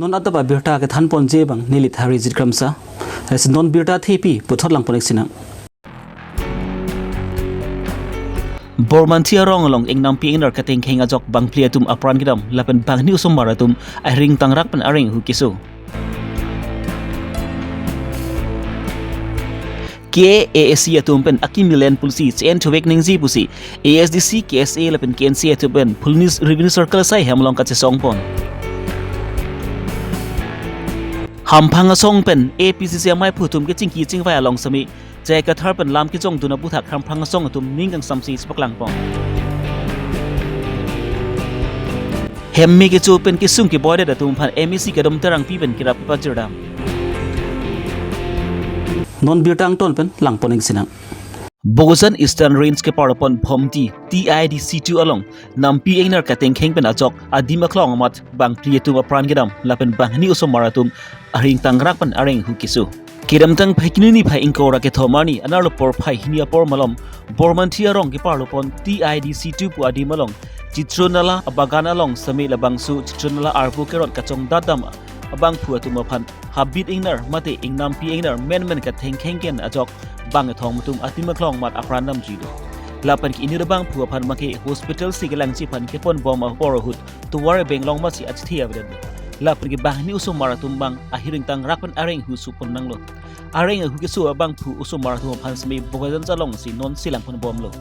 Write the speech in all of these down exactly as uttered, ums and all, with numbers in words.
Non adap abirta kethanponji abang neli Tharijit Kramsa. Lasi non birta thepi puthot langpon-ik sinang. Bormanthi arong along ingnampi ingnar katengkheng ajok bangphli atum apran kedam lapen banghini osomar atum ahiring tangrak pen areng ahu keso. K A A C atum pen akimi land policy che-en thuvek nangji pusi A S D C, K S A lapen K N C A atum pen Phuloni Revenue Circle asai hem along kachesongpon. Hamphang asong pen A P C C amei aphu atum kechingki chingvai along sitame J I Kathar pen lam kejongdun aputhak Hamphang asong atum ning kangsamsi chepaklangpon. Hemme kecho pen kesung keboidet atum aphan M A C Kadom Terangpi pen kerap pachirdam. Non birta angton pen langpon-ik sinang. Bokajan Eastern Range keparlopon Bhomdi T I D C two along nampi ingnar katengkheng pen ajok adim aklong amat bangphli atum apran kedam lapen banghini osomar atum ahiring tangrak pen areng ahu keso. Kedamtang Phaikuni niphai ingkoi ra kethom arni anerlo porphai hini apor malom Bormanthi arong keparlopon T I D C two pu adim along Chitronala abagan along sitame labangso Chitronala arvo kerot kachongdat dam abangphu atum aphan habit ingnar mate ingnampi ingnar menmen katengkheng pen ajok bang kethom atum adim aklong amat apran damjuido. Lapen ke inut abangphu aphan make hospital si kelangji aphan keponbom apor ahut tovar ebenglong amatsi achithi avedet. Lapen ke banghini osomar atum abang ahiring tangrak pen areng ahu sopon nanglo. Areng ahu keso abangphu osomar atum aphan sitame Bokajan alongsi nonsi langponbomlo.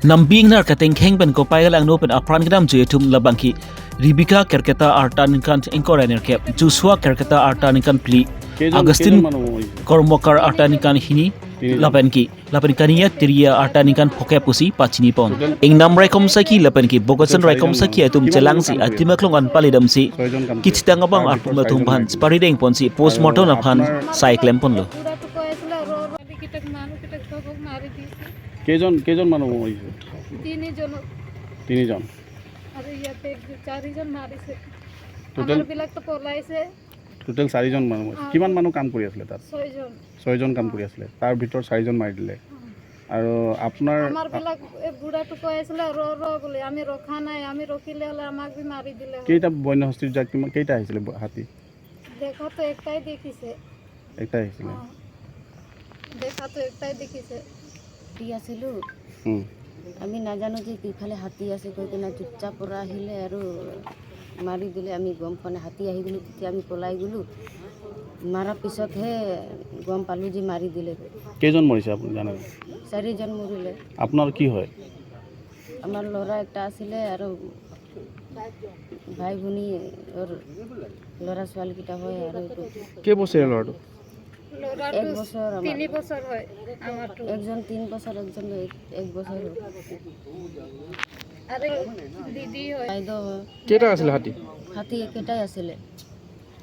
Nampi ingnar katengkheng pen kopai kelangno pen apran kedamjui atum labang ke Rebecca Kerketa arta ningkan ingkoi ra nerkep, Joshua Kerketa arta ningkan phli, Kejon, Augustine kejon manu? Kormokar arta ningkan hini, Tinijon. Lapen ke, lapen Kania Tiria arta ningkan phokep pusi pachinipon. Total? Ingnam raikom saki lapen ke Bokajan raikom saki atum chelangsi adim aklong an palidamsi Soijon kam kethitang abang atum atum aphan cheparidengponsi postmortem aphan sai klemponlo. বুঢ়াটো কৈ আছিলে, "ৰ, ৰ।" কেইজন, কেইজন মানুহ মৰিছে? তিনিজন। তিনিজন। আৰু ইয়াতে এক দু-, চাৰিজন মাৰিছে। টোটেল? আমাৰবিলাকতো পলাইছে। টোটেল চাৰিজন মানুহ মৰিছে। অ। কিমান মানুহ কাম কৰি আছিলে তাত? ছয়জন। ছয়জন কাম কৰি আছিলে। তাৰ ভিতৰত চাৰিজন মাৰি দিলে। অ। আৰু আপোনাৰ আমাৰবিলাক, এই বুঢ়াটো কৈ আছিলে, "ৰ, ৰ," বুলি। আমি ৰখা নাই, আমি ৰখিলে হ'লে আমাক বি মাৰি দিলে হয়। কেইটা বন্য হস্তীৰ জাক, কিমান, কেইটা আহিছিলে ব-, হাতী? দেখা তো একটাই দেখিছে। একটাই আহিছিলে? অ। দেখা তো একটাই দেখিছে। দি আছিলো। হুম। আমি নাজানো যে কিফালে হাতী আছে কৈ কিনে চুপচাপ পৰা আহিলে আৰু মাৰি দিলে। আমি গম পোৱা নাই, হাতী আহি গ'লো, তেতিয়া আমি পলাই গ'লো। মাৰাৰ পিছতহে গম পালো যে মাৰি দিলে। কেইজন মৰিছে আপুনি জানে? চাৰিজন মৰিলে। আপোনাৰ কি হয়? আমাৰ ল'ৰা একটা আছিলে আৰু ভাই ভনী, ওর ল'ৰা ছোৱালীকেইটা হয় আৰু এইটো। কেই বছৰীয়া ল'ৰাটো? ল'ৰাটো এক বছৰ আমাৰ। তিনি বছৰ হয় আমাৰটো। একজন তিন বছৰ, একজন এক, এক বছৰ হয়। আৰু দিদি হয়। বাইদেউ হয়। কেইটা আছিলে হাতী? হাতী একেটাই আছিলে।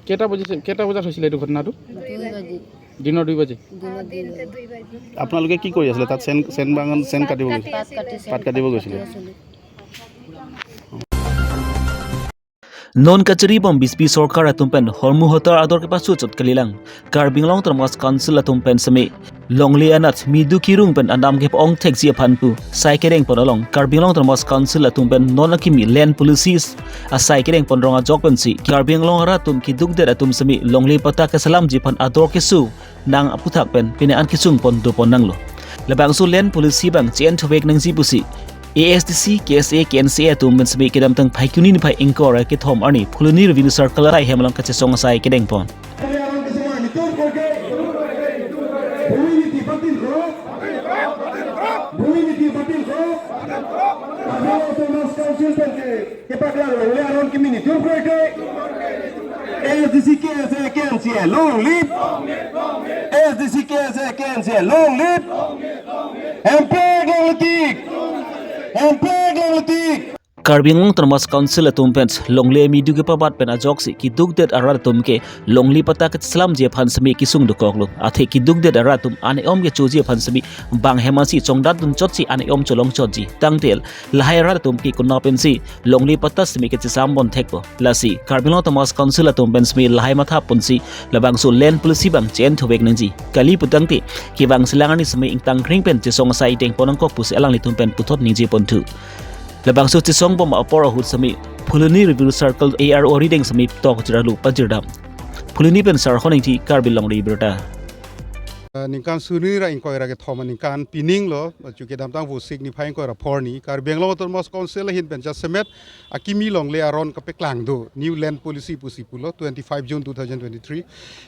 কেইটা বজাত, কেইটা বজাত হৈছিলে এইটো ঘটনাটো? দুই বাজি। দিনৰ দুই বাজি? দিনৰ অ, দুই দিনতে বাজি। দুই বাজি। আপোনালোকে কি কৰি আছিলে তাত? চেন, চেন বাগান, চেন কাটিব গৈছিলে? পাত কাটিছে। পাত কাটিব গৈছিলে? কাটি আছিলো। Non kacharibom bispi sorkar atum pen hormu hotar ador kepasuchot kalilang. Karbi Anglong Autonomous Council atum pen sitame longle anat midu kirung pen anam ke-ong thekji aphan pu sai kedengpon along Karbi Anglong Autonomous Council atum pen non akimi land policies asai kedengpon rong ajok pensi Karbi Anglong arat atum kedukdet atum sitame longle patta keselamji aphan ador keso nang aputhak pen pine an kesungpon dopon nanglo. Labangso land policy abang che-en thuvek nangji pusi A S D C, K S A, K N C A atum pen sitame kedamtang Phaikuni niphai ingkoi ra kethom arni Phuloni Revenue Circle ahem along kachesong asai kedengpon. ভূমি নীতি বাতিল করো। ভূমি নীতি বাতিল করো। Karbi Anglong Autonomous Council pen ke, kepaklanglo, longle aron kimi nitum kroikre. A S D C, K S A, K N C A, long live. A S D C, K S A, K N C A, long live. Hemprek longle tik. Hemprek longle tik. Karbi Anglong Autonomous Council atum pen longle midu kepabat pen ajoksi kedukdet arat atum ke longle patta keselamji aphan sitame kesung dokoklo. Athe kedukdet arat atum an-e-om kechoji aphan sitame bang hem ansi chongdatdun chotsi an-e-om cholong chotji. Tangte lahai arat atum ke konat pensi longle patta sitame kechesambon thekpo. Lasi Karbi Anglong Autonomous Council atum pen sitame lahai mathaponsi labangso land policy abang che-en thuvek nangji. Kali putangte kevangselang arni sitame ingtangkring pen chesong asai dengpon nangkok pusi alanglitum pen puthot ningjeponthu. Labangso chesongbom apor ahut sitame Phuloni Revenue Circle A R O arideng sami tok chiralu pajirdam. Phuloni pen Sarhon Engti, Karbi Longri Abirta. Eh, ningkan suri ra ingkoi ra kethom aningkan pining lo, achu kedamtang Vosik niphai ingkoi ra phor arni, Karbi Anglong Autonomous Council ahin pen jasemet akimi longle aron kapeklang do, New Land Policy pusi pulo, twenty-five June two thousand twenty-three.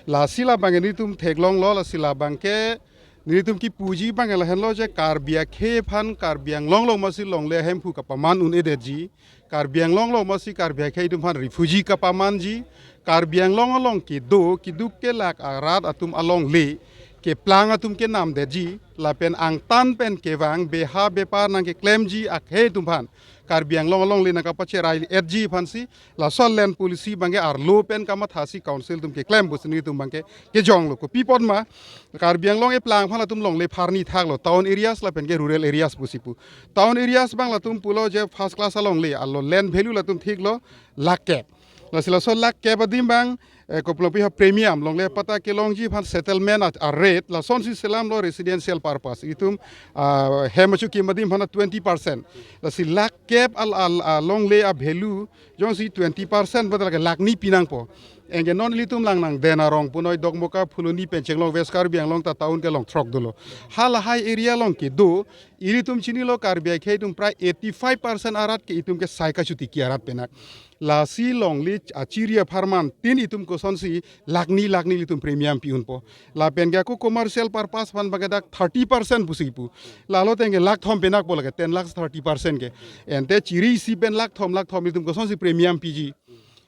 Lasi labang nelitum theklonglo, lasi labang ke nelitum kipuji abang lahenlo je Karbi akhei aphan Karbi Anglong along masi longle ahemphu kapaman un-edetji, Karbi Anglong along masi Karbi akhei atum aphan refugee kapamanji, Karbi Anglong along kedo keduk kelak arat atum alongle keplang atum kenamdetji, lapen angtan pen kevang beha bepar nangkeklemji akhei atum aphan Karbi Anglong alongle nangkapacherai-etji aphansi, laso land policy abang ke arlo pen kamathasi council atum keklem pusi nelitum abang ke kejonglo. Kopi apot ma, Karbi Anglong eplang aphan latum longle pharni thaklo, town areas lapen ke rural areas pusi pu. Town areas abang latum pulo je first class alongle, alo land value latum thiklo lakh kep. Lasi laso lakh kep adim abang, eh, koplongpi ha premium, longle patta kelongji aphan settlement a, a rate, lasonsi selamlo residential purpose. Itum, ah, hem achu kim adim aphan twenty percent. Lasi lakh kep al, al, alongle a value, jongsi twenty percent bata lake lakh ni pinangpo. Anke non ilitum langnang Den Arong punoi Dokmoka Phuloni pen chenglong West Karbi Anglong ta town kelong throk dolo. Halahai area along kedo, ilitum chinilo Karbi akhei atum prai eighty-five percent arat ke itum ke sai kachotiki arat penak. Lasi longle achiri apharman tin itum kosonsi lakh ni lakh ni ilitum premium pi-unpo. Lapen ke ako commercial purpose aphan abang ke dak thirty percent pusi pu. Lalo teng ke lakh thom penakpo lake, ten lakhs thirty percent ke. Ante chiri isi pen lakh thom lakh thom itum kosonsi premium piji.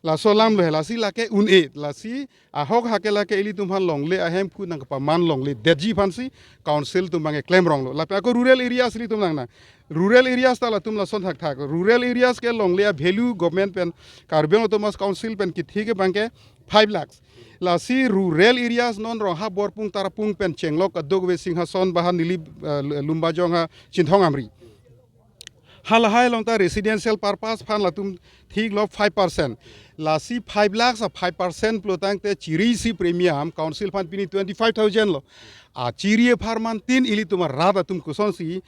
Laso alam lo he, lasi lake un-e, lasi ahok hake lake ilitum aphan longle ahemphu nangkapaman longledetji aphansi council atum abang ke klemronglo. Lapen ako rural areas ilitum nangnang. Rural areas ta latum lason thakthak. Rural areas ke longle a value government pen Karbi Anglong Autonomous Council pen kithi ke abang ke five lakhs. Lasi rural areas non Rongha, Borpung, Tarapung pen chenglok aduk ve Singhason baha neli, eh, Lumbajong ha Chinthong Amri. Halahai along ta residential purpose aphan latum thiklo five percent. Lasi five lakhs a five percent pulotangte chiri isi premium council aphan pini twenty-five thousand lo. Achiri apharman tin ilitum arat atum kosonsi,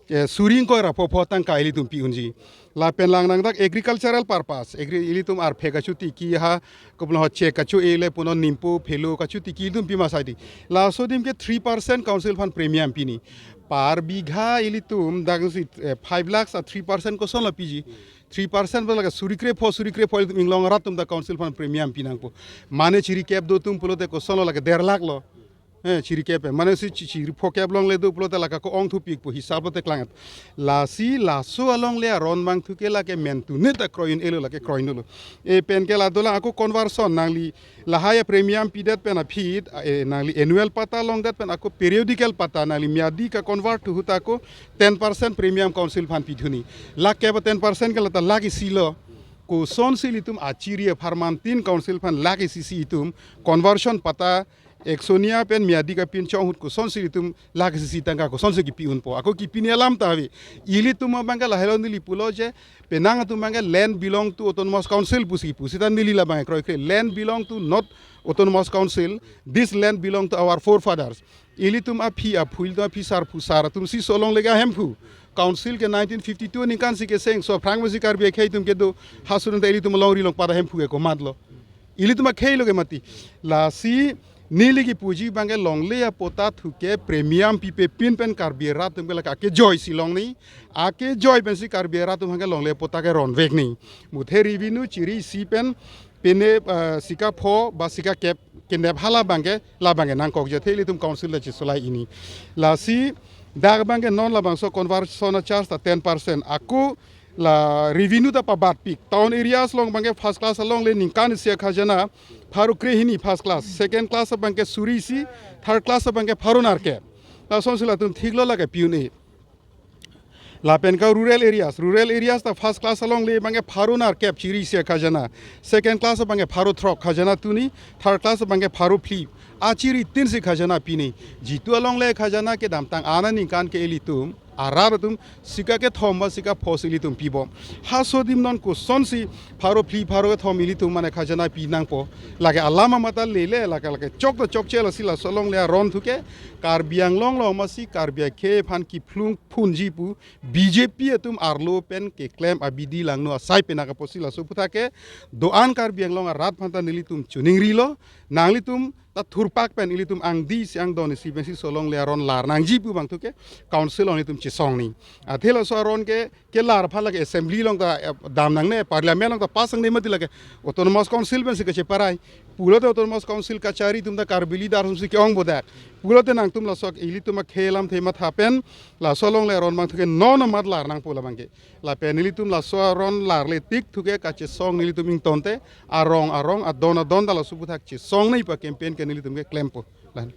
eh, suri ingkoi ra pho pho tangka ilitum pi-unji. Lapen langnang dak agricultural purpose, agri, ilitum arphe kachotiki ha, koplong ho chek kacho-e le punon nimpo phelo kachotiki ilitum pima saidi. Laso adim ke three percent council aphan premium pini. Per bigha ilitum dagsi, eh, five lakhs a three percent kosonlo piji. Three percent bata lake suri krepho, suri krepho ilitum inglong arat atum ta council aphan premium pinangpo. Mane chiri kep do atum pulote kosonlo lake der lakh lo. Eh, chiri kep, eh, mane si chi-, chiri pho kep longle do pulote lake ko-ong thupikpo, hisap lote klang-et. Lasi laso alongle aron abang thu ke lake mentu neta kroijun-elo, lake kroijun-elo. E pen ke la dolang ako conversion nangli lahai a premium pidet pen aphi, eh, nangli annual patta longdet pen ako periodical patta nangli myadi ka-convert thu ahut ako ten percent premium council aphan pidunji. Lakh kep a ten percent ke lata lakh isi lo. Kosonsi ilitum achiri apharman tin council aphan lakh isi si itum conversion patta eksonia pen myadi kapinchong ahut kosonsi ilitum lakh isi si tangka kosonsi kipi-unpo. Ako kipini alam ta ave. Ilitum abang ke lahelo neli pulo je penang atum abang ke land belong to autonomous council pusi pu. Seta neli labang kroikre. Land belong to not autonomous council. This land belong to our forefathers. Ilitum aphi aphu, ilitum aphi sar phu sar atum si solong lega hemphu. Council ke nineteen fifty-two ningkan si keseng, so aphrang masi Karbi akhei atum kedo, ha sudanta ilitum alongri along pada hemphu ke komatlo. Ilitum akhei lo ke mati. Lasi neli kipuji abang ke longle apatta thu ke premium pipe pin pen Karbi arat atum ke lake akejoi si longji, akejoi pensi Karbi arat atum abang ke longle apatta ke ronvekji. Muthe revenue chiri isi pen pine, eh, sika pho ba sika kep kenep hala abang ke, labang ke nangkokji athe ilitum council ta chesolai-ikji. Lasi dak abang ke non labangso conversion charge ta ten percent. Ako la revenue ta pabatpik. Town areas along abang ke first class alongle ningkan isi akhajana pharo krehini first class. Second class abang ke suri isi, third class abang ke pharo nerkep. Lasonsi latum thiklo lake pi-un-e. Lapen ka rural areas, rural areas ta first class alongle abang ke pharo nerkep chiri isi akhajana. Second class abang ke pharo throk khajana tuni, third class abang ke pharo phli. Achiri tin si khajana pini. Jitu alongle khajana kedamtang aningkan ke ilitum arat atum sika kethom ba sika phos ilitum pibom. Haso adim non kosonsi pharo phli pharo kethom ilitum mane khajana pinangpo. Lake alam amat ta lele, lake lake chok ta chokche, lasi laso alongle aron thu ke Karbi Anglong along amatsi Karbi akhei aphan kephlung phunji pu B J P atum arlo pen keklem abidi langno asai pen akaposi laso aputhak ke do-an Karbi Anglong arat aphan ta nelitum chiningrilo, nanglitum ta thurpak pen ilitum angdi isi angdon isi pensi laso alongle aron lar nangji pu abang thu ke council along ilitum chesong ni. Athe laso aron ke kelar aphan lake assembly along ta, eh, dam nangne, parliament along ta pass nangne mati, lake autonomous council pensi kacheparai. Pulote autonomous council kachari atum ta Karbi leader atumsi ke-ong bodak. Pulote nangtum laso ilitum akhei alamthe matha pen laso alongle aron abang thu ke non amat lar nangpo labang ke. Lapen ilitum laso aron larle tik thu ke kachesong nelitum ingtonte arong arong adon adon ta laso aputhak chesong nei pa campaign ke nelitum ke klempo. Lan.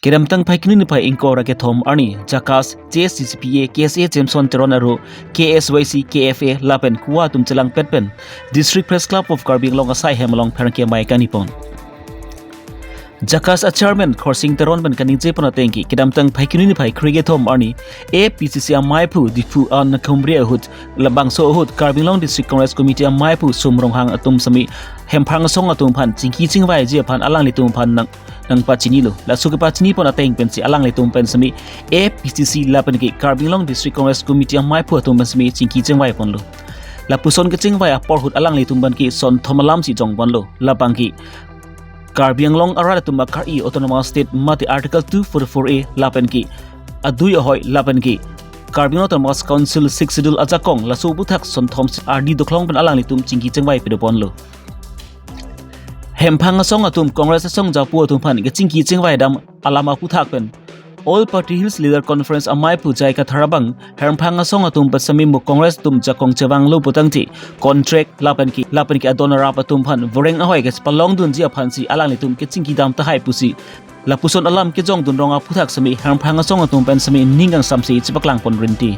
Kedamtang Phaikuni niphai ingkoi ra kethom arni JACAS, J S C C P A, K S A Jameson Teron aro K S Y C, K F A lapen kowa atum chelangpet pen District Press Club of Karbi Anglong asai hem along pherangke amei kanipon. JACAS a chairman Khorsing Teron pen kaningje pon ateng ke kedamtang Phaikuni niphai krekethom arni A P C C ameiphu Diphu Annakhumri ahut labangso ahut Karbi Anglong District Congress Committee ameiphu Sum Ronghang atum sami Hemprang asong atum aphan chingki chingvaiji aphan alanglitum aphan nang nangpachinilo. Laso kepachini pon ateng pensi alanglitum pen sami A P C C lapen ke Karbi Anglong District Congress Committee ameiphu atum pen sami chingki chingvai ponlo. Lapuson kechingvai apor ahut alanglitum pen ke sonthom alamsi jong ponlo. Labang ke Karbi Anglong arat atum akar-i Autonomous State mate Article two forty-four A lapen ke adui ahoi lapen ke Karbi Anglong Autonomous Council Sixth Schedule ajakong laso aputhak sonthom si ardi doklong pen alanglitum chingki chingvai pado ponlo. Hemprang asong atum Congress asong japu atum aphan kechingki chingvai dam alam aputhak pen All Party Hills Leader Conference ameiphu J I Kathar abang Hemprang asong atum pen sami mo Congress atum jakong chevanglo putangte contract lapen ke lapen ke adon arap atum aphan voreng ahoi ke palongdunji aphansi alanglitum kechingki dam tahai pusi lapuson alam kejongdun rong aputhak sami Hemprang asong atum pen sami ning kangsamsi chepaklang pon rinti.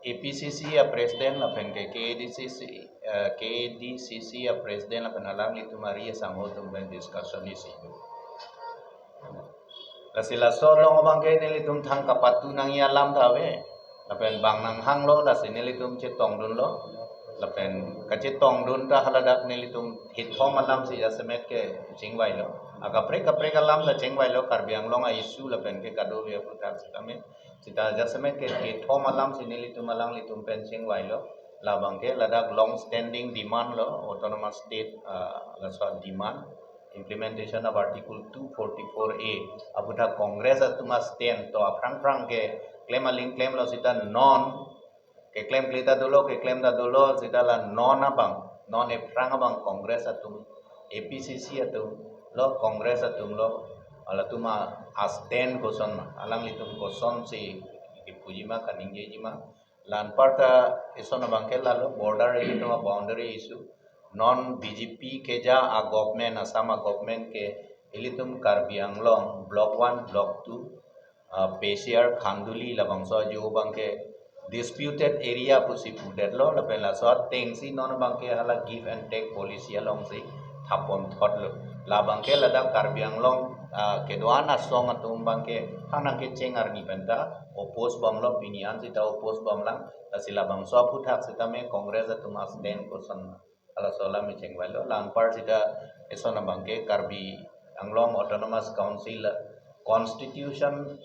A P C C a President lapen ke K A D C C, eh, K A D C C a President lapen alanglitum ari asangho atum pen discussion isi. Lasi laso along abang ke nelitum thang kapatu nangji alam ta ave. Lapen bang nanghanglo lasi nelitum chetongdunlo. Lapen kachetongdun ta haladak nelitum hithom alamsi jasemet ke chingvailo. Akaprek kaprek alam ta chingvailo, Karbi Anglong a issue lapen ke kadokave aputhak sitame. Sita jasemet ke hithom alamsi nelitum alanglitum pen chingvailo. Labang ke ladak long standing demand lo, Autonomous State, ah, laso demand, implementation of Article two forty-four A aputhak Congress atum a stand to aphrang phrang ke klem aling klemlo sita non, keklemkle ta dolo, keklem ta dolo, sita la non abang, non ephrang abang Congress atum, A P C C atum lo, Congress atum lo, halatum a stand koson ma, alanglitum kosonsi kipujima kaningjejima. La anparta eson abang ke lalo border ilitum a boundary issue. Non B J P keja a government, Assam a government ke ilitum Karbi Anglong Block one, Block two, ah, Pesiar, Khanduli labangso ajo abang ke disputed area pusi pudetlo, lapen laso atengsi non abang ke hala give and take policy alongsi thapon thotlo. Labang ke ladak Karbi Anglong, ah, kedo-an asong atum abang ke thang nangkecheng arni penta oppose bomlo, pini an sita oppose bomlang, lasi labangso aputhak sitame Congress atum a stand koson ma, halaso alam chingvailo. La anpar sita eson abang ke Karbi Anglong Autonomous Council constitution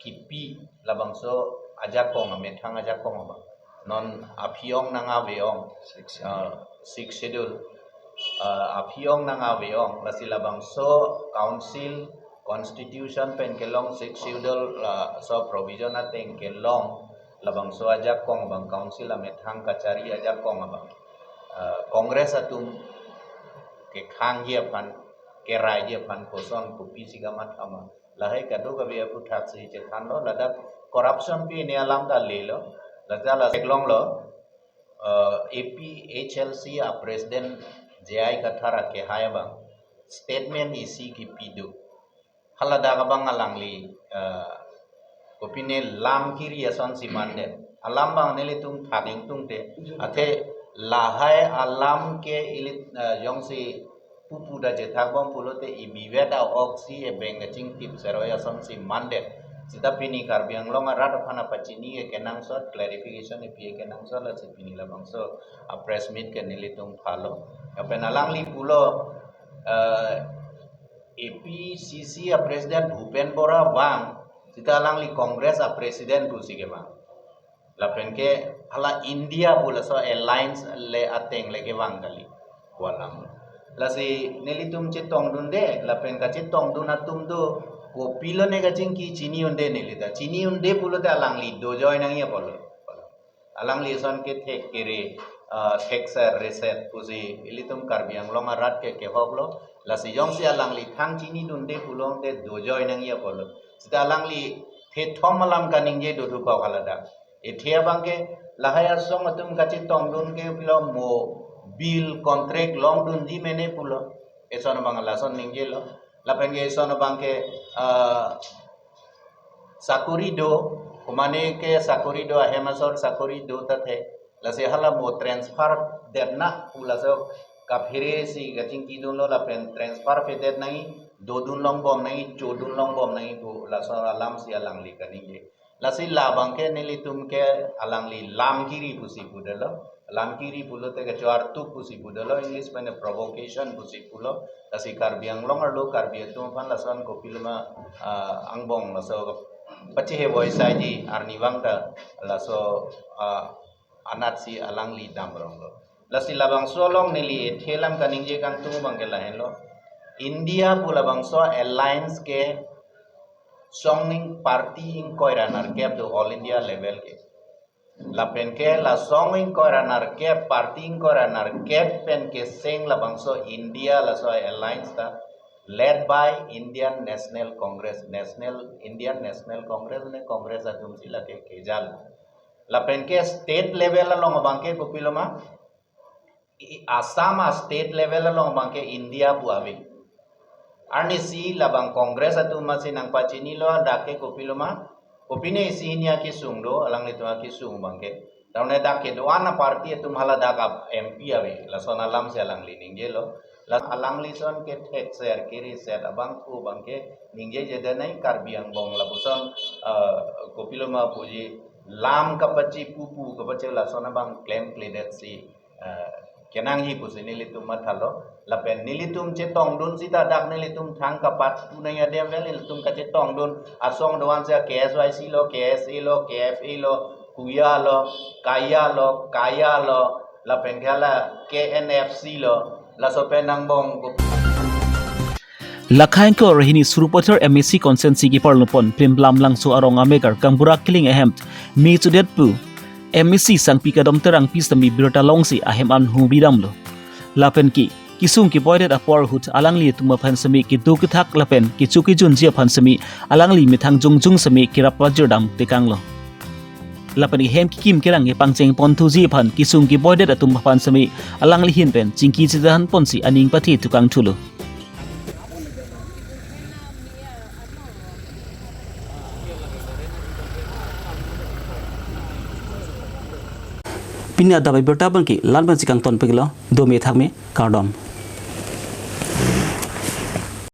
kipi labangso ajakong, amethang ajakong abang. Non aphi-ong nang ave-ong, Sixth Schedule. Ah, Sixth Schedule. Ah, aphi-ong nang ave-ong, lasi labangso council constitution pen kelong Sixth Schedule, ah, so provision ateng kelong labangso ajakong abang council amethang kachari ajakong abang. Ah, Congress atum kekhangji aphan, keraiji aphan koson kopisi kamatha ma. Lahai kadokave aputhak si chethanlo, ladak corruption pi ne alam ta lelo, ladak la seklonglo, eh, A P H L C a President J I Kathar akehai abang statement isi kipi do. Haladak abang alangli, eh, kopine lam kiri asonsi mande. Alam abang nelitum thak ingtungte. Athe lahai alam ke ili, eh, jongsi pupu ta chethak bom pulote ibivet a-oxy ebeng kachingtip seroi asonsi mandet. Sita pini Karbi Anglong arat aphan apachini ke kenangsot, clarification ipi kenangsot, lasi pini labangso a-press meet ke nelitum phalo. Lapen alangli pulo, eh, A P C C a-president Bhupen Bora vang, sita alangli Congress a-president pusi kevang. Lapen ke hala India pu laso alliance le ateng le kevang kali pu alam. Lasi nelitum chetongdunde, lapen kachetongdun atum do, kopilo ne kachingki chini unde neli ta. Chini unde pulote alangli dojoi nangji apotlo. Alangli ason kethek kere, ah, thekser reset pusi ilitum Karbi Anglong arat ke kehoklo. Lasi jongsi alangli thang chinidunde pulote dojoi nangji apotlo. Sita alangli thethom alam kaningje doduk kok haladak. Ithe abang ke lahai asong atum kachetongdun ke pilo mo bill contract longdunji mene pulo. Eson abang lason ningjelo. Lapen ke eson abang ke, ah, sakori do, kumane ke sakori do, ahem asor sakori do ta the. Lasi hala mo transfer detna pu laso kaphere si kachingkidunlo lapen transfer pedet nangji, dodun longbom nangji, chodun longbom nangji pu laso alam si alangli kaningje. Lasi labang ke nelitum ke alangli lamkiri pusi pudelo. Lamkiri pulote kecho-artuk pusi pudelo, English pen provocation pusi pulo. Lasi Karbi Anglong arlo Karbi atum aphan lason kopiloma, ah, angbong laso pachehevoi saiji arnivang ta laso, ah, anatsi alangli damronglo. Lasi labangso along neli ethe alam kaningje kangtung abang ke lahenlo. India pu labangso alliance ke song ning party ingkoi ra nerkep do all India level ke. Lapen ke la song ingkoi ra nerkep, party ingkoi ra nerkep pen keseng labangso India laso alliance ta led by Indian National Congress, National, Indian National Congress ne Congress atum si lake kejal. Lapen ke state level along abang ke kopiloma, i-, Assam a-state level along abang ke India pu ave. Arnisi labang Congress atum masi nangpachinilo, dak ke kopiloma, kopine isi hini akesung do, alanglitum akesung abang ke. Tame dak kedo-an a-party atum haladak a-M P ave, lason alam si alangli ningjelo. La alangli son kethekser kereset abang pu abang ke ningjeje denai Karbi angbong lapuson, eh, kopiloma puji lam kapachi pupu kapachi lason abang klemkledet si, eh, kenangji pusi nelitum mathalo. Lapen nelitum chetongdun sita dak nelitum thang kapatu nangji adim vel nelitum kachetongdun asong do-an si K S Y C lo, K S A lo, K F A lo, Kuya lo, Kaya lo, Kaya lo, lapen ke hala K N F C lo, laso pen angbong ko. Lakhai ingkoi ra hini Sarupathar M A C constituency keparlupon Plimlam Langso arong amegar Gaonbura Killing ahem me chudet pu M A C Sangpi Kadom Terangpi sitame birta longsi ahem an hubidamlo. Lapen ke kesung keboidet apor ahut alangli atum aphan sitame kedo kethak lapen kecho kejunji aphan sitame alangli methang jongjung sitame kerap pajirdam tekanglo. Lapen ke hem kekim kerang kepangcheng ponthuji aphan kesung keboidet atum aphan sitame alangli ahin pen chingki chethan ponsi aning pathe tukang thulo. Pini adap abirta abang ke la-an pensi kangton peklo, dome thakme, kardom.